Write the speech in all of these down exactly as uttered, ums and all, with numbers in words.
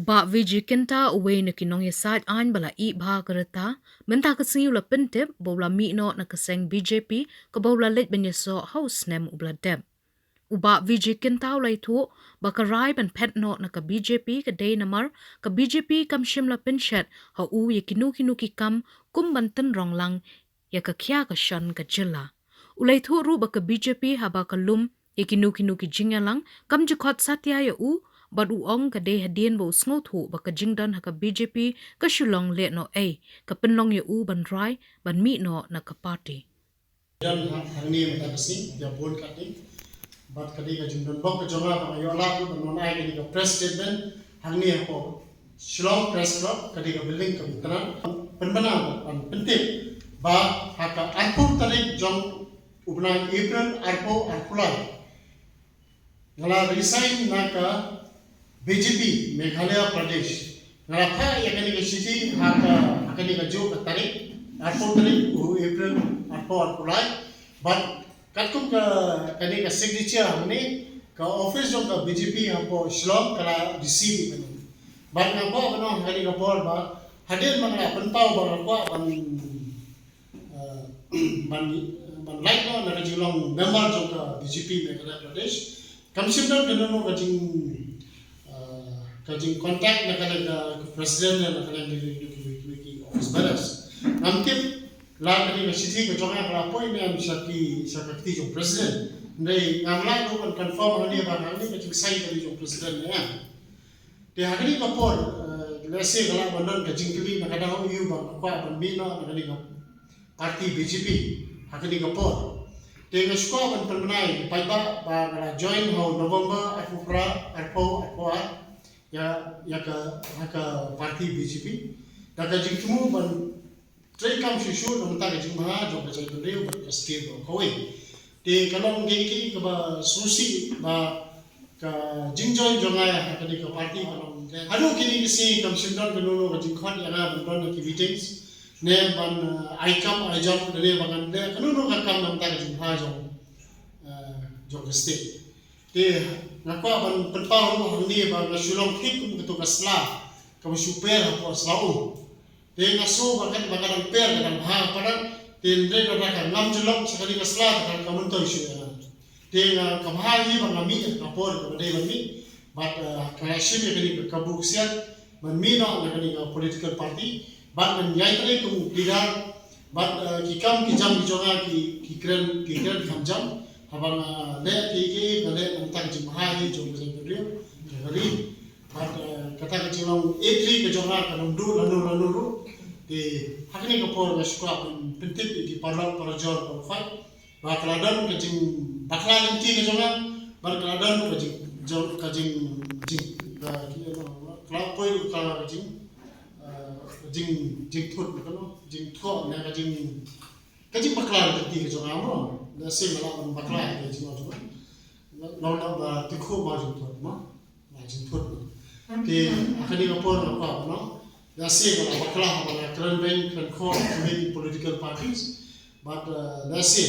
Bah Vijay Kinta, uwei na ki nongïasaid aiñ ba la ih bha ka rta, mynta ka sngi u la pyntip ba u la mih noh na ka seng B J P kaba u la leit ban ïasoh ha u snem uba la dep. U Bah Vijay Kinta u la ïathuh ba ka rai ban phet noh na ka B J P ka dei namar ka B J P kam shym la pynshet ha u ïa kino kino ki kam kum ban tynrong lang ïa ka khia ka shon ka jylla. U la ïathuh ruh ba ka B J P haba ka lum ïa kino kino ki jingïalang kam ju khot satia ïa u, bad u ong ka dei hadien ba u sngewthuh ba ka jingdon ha ka B J P ka shu long lehnohei, ka pynlong ïa u ban rai ban mih noh na ka party. Don ha, hangne mynta ka sngi, ïa bun katne. Bad ka dei ka jingdon bok ka jong nga ba nga ïoh lad ban wan ai ka dei ka press statement hangne hapoh Shillong Press Club, ka dei ka building ka Veteran. Pynbna ban pyntip ba ha ka arphew tarik jong u bnai April arphew arphew lai, nga la resign na ka B J P Meghalaya Pradesh. Nga la phah ïa kane ka shithi ha ka, ha kane ka juh ka tarik, arphew tarik u April arphew arphew lai. Bad katkum ka, kane ka signature hangne, ka office jong ka B J P hapoh Shillong ka la receive ïa kane. Bad nga kwah ban ong ha kane ka por ba hadien ba nga la pynpaw ba nga kwah ban uh, ban, ban lait noh na ka jinglong member jong ka B J P Meghalaya Pradesh. Kam shym don kano kano ka jing, uh, ka jing contact na ka liang ka president, na ka liang ki, ki, ki, ki office bearers. Ngam tip la ka dei ka shithi ka jong nga ka la poi ne em sha ki, sha ka kti jong president. Hynrei ngam lah ruh ban confirm hangne ba hangne ka jingsign ka dei jong president ne em. Te ha kane ka por, eh, lehse ka lah ban don ka jingkylli na ka daw aïu ba nga kwah ban mih noh na kane ka party B J P ha kane ka por. Te nga shu kwah ban pynbna ïa ki paidbah ba nga la join ha u November arphew phra, arphew, arphew ar, ïa, ïa ka, ha ka party B J P da ka jingthmu ban treikam shuh shuh na ka bynta ka jingbha jong ka jaitbynriew bad ka state baroh kawei. Te ka long kaei kaei kaba sngewsih ba ka jingjoin jong nga ha kane ka party ka long kaei. Haduh kine ki sngi kam shym don kano kano ka jingkhot ïa nga ban don ha ki meetings ne ban, eh, ai kam ai jam ne ban ngan leh kano kano ka kam na ka bynta ka jingbha jong, eh, jong ka state. Te nga kwah ban pynpaw ruh hangne ba nga shu long thik kum kato ka sla kaba shu per hapoh sla um. Te nga sngew ba ka, ba ka dang per, ka dang bha, ka dang, te hynrei lada ka ngam ju long sha kane ka sla, te ka, ka myntoi shuh ïa nga. Te nga, ka bha hi ba nga mih ha ka por kaba dei ban mih. Bad, eh, ka shim ïa kane ka kabu ksiat ban mih noh na kane ka political party. Bad ngan ïai trei kum u leader. Bad, eh, ki kam ki jam ki jong nga ki, ki kren, ki kren ki kam jam. Haba nga leh kiei kiei, nga leh na ka bynta ka jingbha hi jong ka jaitbynriew, jong ka ri. Bad, eh, kata ka jinglong ïeit ri ka jong nga kan ym duh lano lano ruh. Te ha kane ka por nga shu kwah ban pyntip ïa ki paralok parajor baroh khoit ba ka la don ka jingbakla lynti ka jong nga, bad ka la don ka jing, jong, ka jing, jing, ka, ka la poi ruh ka, ka jing, eh, ka jing, jingthut, ka, no, jingthoh ne ka jing, ka jingbakla lynti ka jong nga mo. Lehse nga lah ban bakla ïa ka jingmut jong nga. Long, long ba tyngkhuh ba jingthut mo. Ba jingthut mo. Te ha kane ka por nga kwah, no. Lehse nga la bakla ba nga kren beiñ kren khot ha ki political parties. Bad, eh, lehse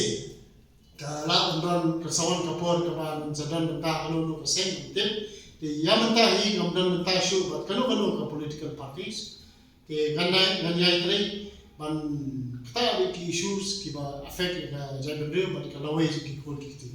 ka lah ban don ka sa wan ka por kaba ngan sa don bynta ha kano kano ka seng, ngam tip. Te ïa mynta hi ngam don bynta shuh bad kano kano ka political parties. Te ngan ïai, ngan ïai trei ban ktah ïa ki issues kiba affect ïa ka jaitbynriew bad ka lawei jong ki khun ki kti.